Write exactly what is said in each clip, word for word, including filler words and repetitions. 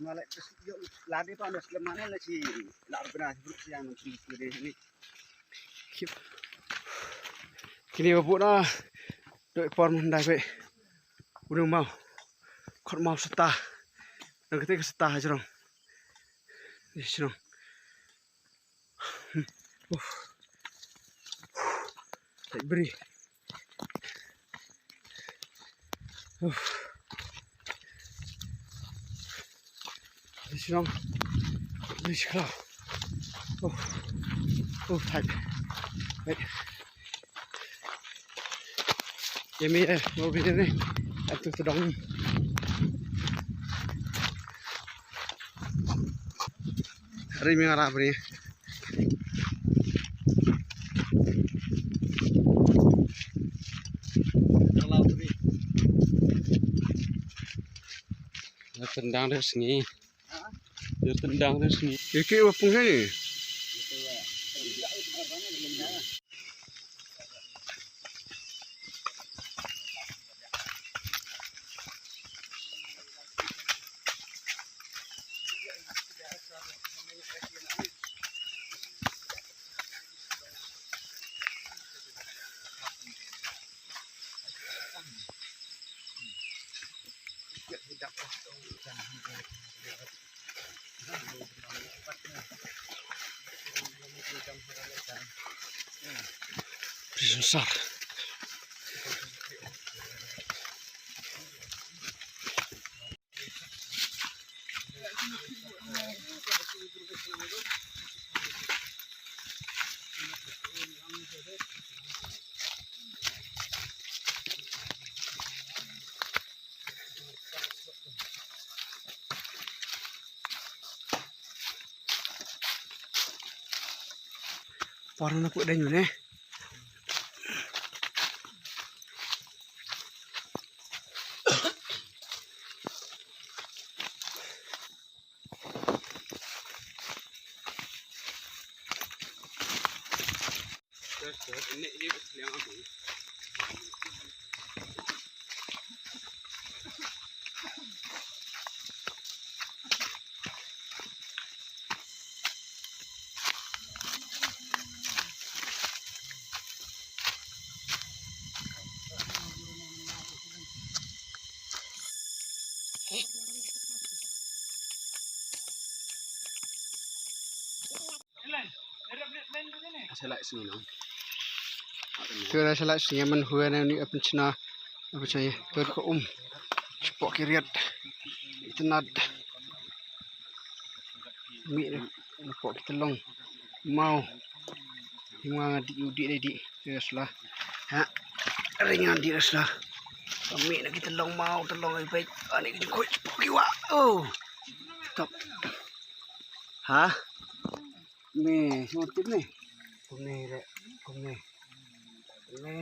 Nga la, la de pa na slem mane la chi la bna bruk siang na chi de ni. Kine ba buna doi por munda be. Unu mau. Khot mau seta. Nang kete ke seta hajrong. Ni shnong. Uf. Tight bri. Uf. Ni shnong. Ni shkla. Uf. Uf, tight. Tight. Ye mi, eh, mo bi ne. Atu sedang. Hari mi ngara bri. Tendang deh sini. Dia tendang deh sini. Iki wapung sini. Prison sar. Por na put dai ne. Sa lait sngi no. Te ra sa lait sngi man huwa na ni apin chna. Apin chna ye. Te ko um. Chpok ki riat. Itynnad. Mi na pok ki tlong. Mau. Hima nga di u di di di. Te sla. Ha. Ring nga di sla. Mi na ki tlong mau tlong ai pek. Ani ki jingkhuit chpok ki wa. Oh. Stop. Ha. Ni, sngewtip ni. Kumne re, kumne. Kumne.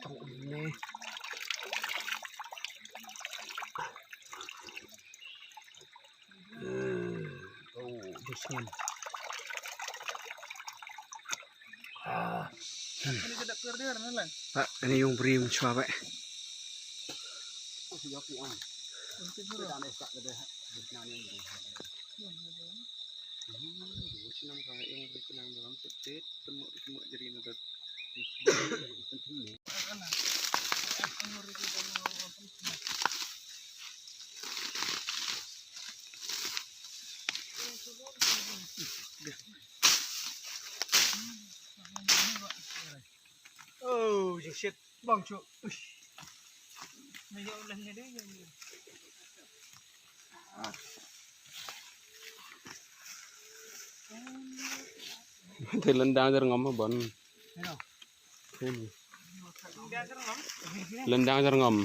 Tong kumne. Hmm. Oh, this one. Ah. Hmm. Ini ka dak per der na lang. Ha, ini yung brim chwa ba. Oh, yok ni am. Ini ka dak. Ini ka dak. Oh, jingshit. Bang chu. Uish. Te lendang jar ngam ban. Hello. Lendang jar ngam.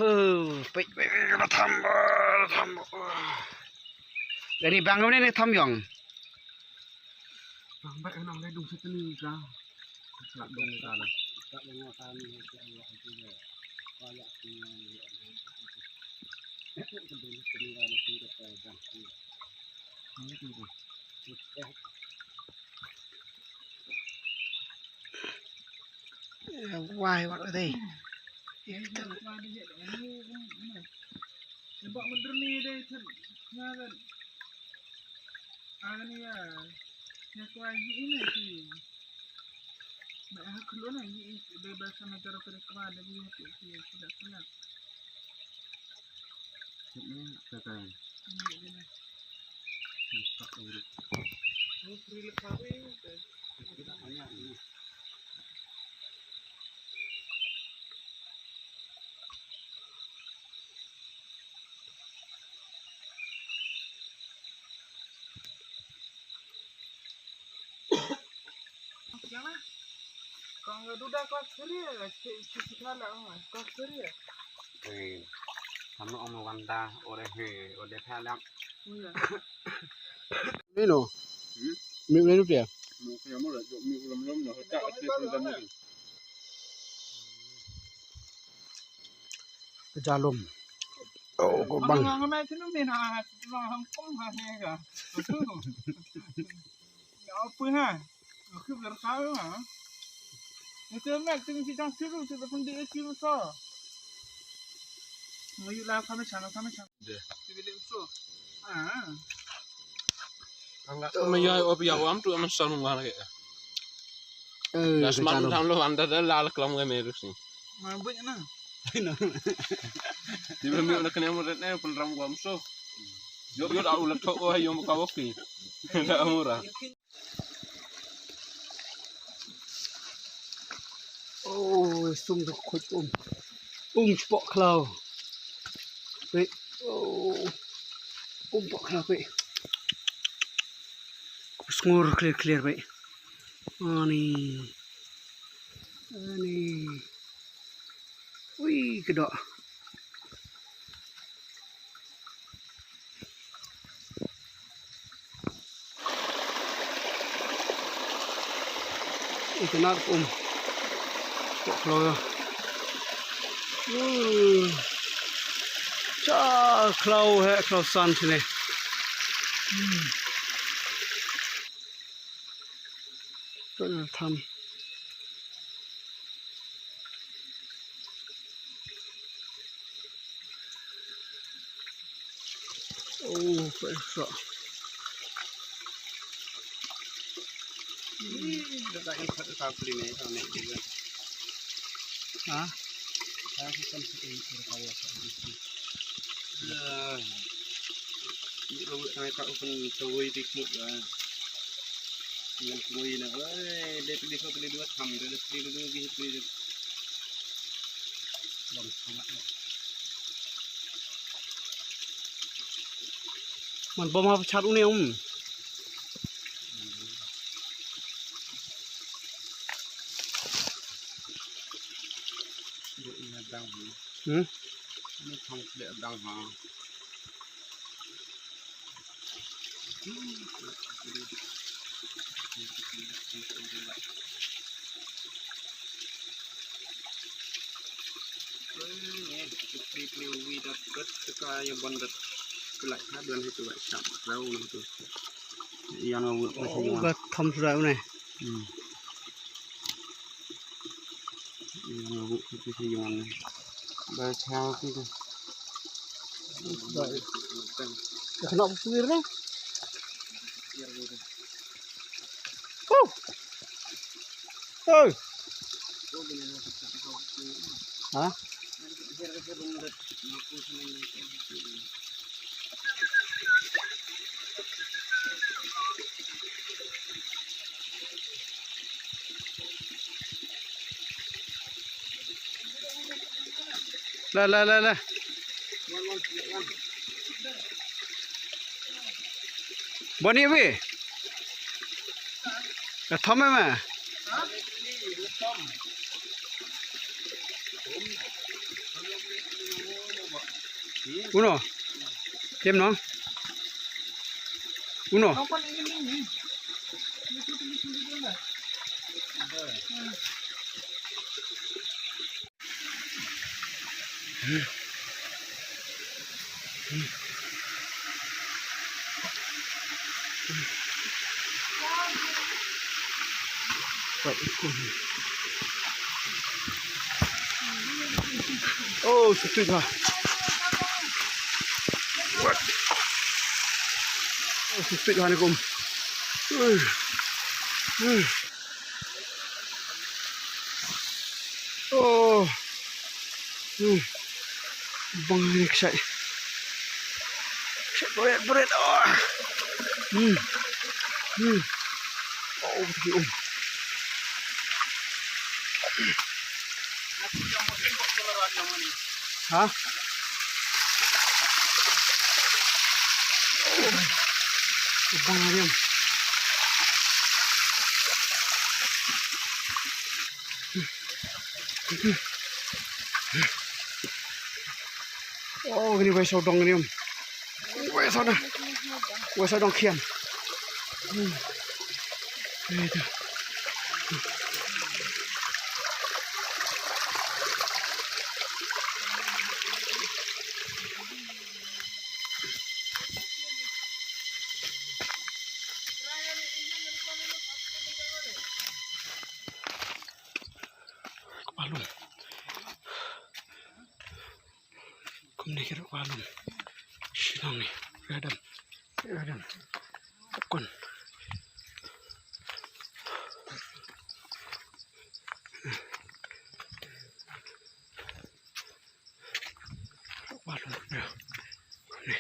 Oh, peit, peit, peit, la tham, la tham. Kane bang kane ne tham ïong. Bang ba nang le dung sitni ka. Sat dung ka la. Wai wat dei. Nino. Mi nino pia. Jalum. Oh, ko bang. Ang la me ya op ya wam tu am san ngwa ke. Eh, das man tam lo anda da la klam ke merus ni. Ma bunya na. Ti be mi na kene mo ne pun ram wam so. Yo yo da u la to o yo mo ka woki. Da amura. Oh, sum da khuid um. Um chpoh khlaw. Wei. Oh. Um chpoh khlaw wei. Sngur clear clear wei. Ani. Ani. Ui, kdoh. Itynnad um. Chpoh khlaw. Hmm. Cha khlaw heh, khlaw san shane. Hmm. Ka tham. Oh, ka sa. Ha? Man bom ha chat une um. Hmm? Yan nga wut ka shi yuan. Ka thom sura une. Hmm. Yan nga wut ka shi yuan. Ba chang ki ka. Ba. Ka khnok pir ne. Oh. Oh. Ha? Ui, ui, ui, ui, ui. La, la, la, la. Boni wi. Ka thom ma. Uno. Tem no. Uno. Oh, sutut ha. Oh, sutut ha ni kum. Uh. Uh. Oh. Hmm. Bang ni ksai. Ksai bret, bret. Oh. Hmm. Hmm. Oh, betul, um. Ha? Oh. Bang ni. Oh, kini wei sawdong kini. Wei sawdong. Wei sawdong khian. Hmm. Itu. Kpa lum. Kumne ki ruh kpa lum. Shnong ni. Gadam. Gadam. Kapkun. Ruh kpa lum. Kumne.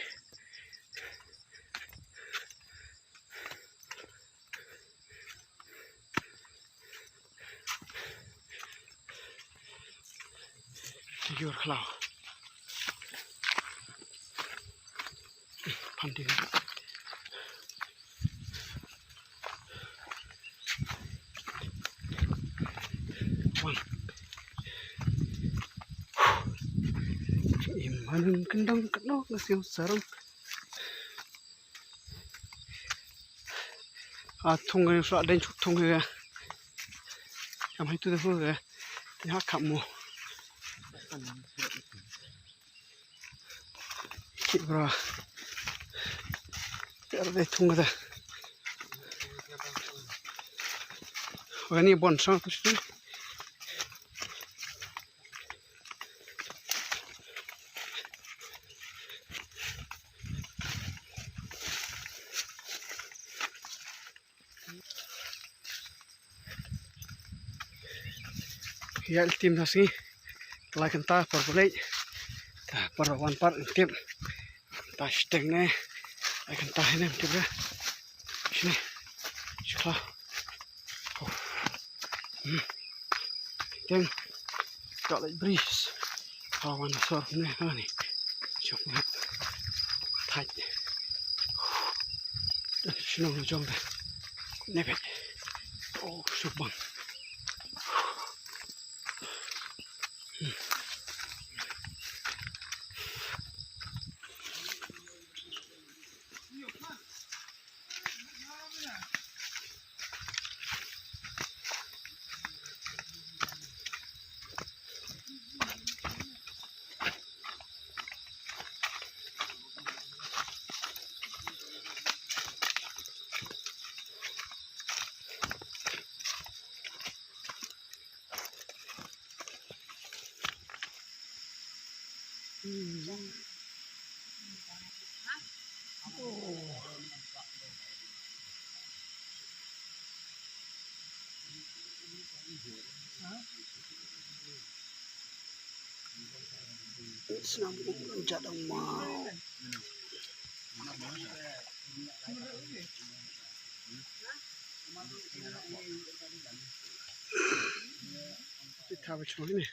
Ki ïor khlaw. Phan ding. Wan. Im hanun kendang kenok ngasih sarung. A thung ngi sla den chuk thung ngi. Am hai tu de fu ngi. Ni ha kap mo. Ki bra. Ki ar de thung de. Wa ni bon sang tu. Ïa el tim na sngi. Lai kynta por bulai. Ta por wan par el tim. Ta shteng ne. Lai kynta ne tim ra. Shini. Shikla. Oh. Hmm. Teng. Got like breeze. Hawan sor ne hani. Chok ne. Thait. Shnong jong da. Nebet. Oh, subang. Hmm. Snam um jadang mau. Kita bacong ini.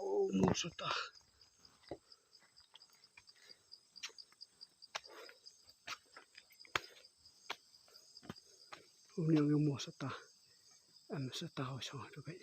Oh, mo sata. Uni uni mo sata. Em sata ho song tu kai.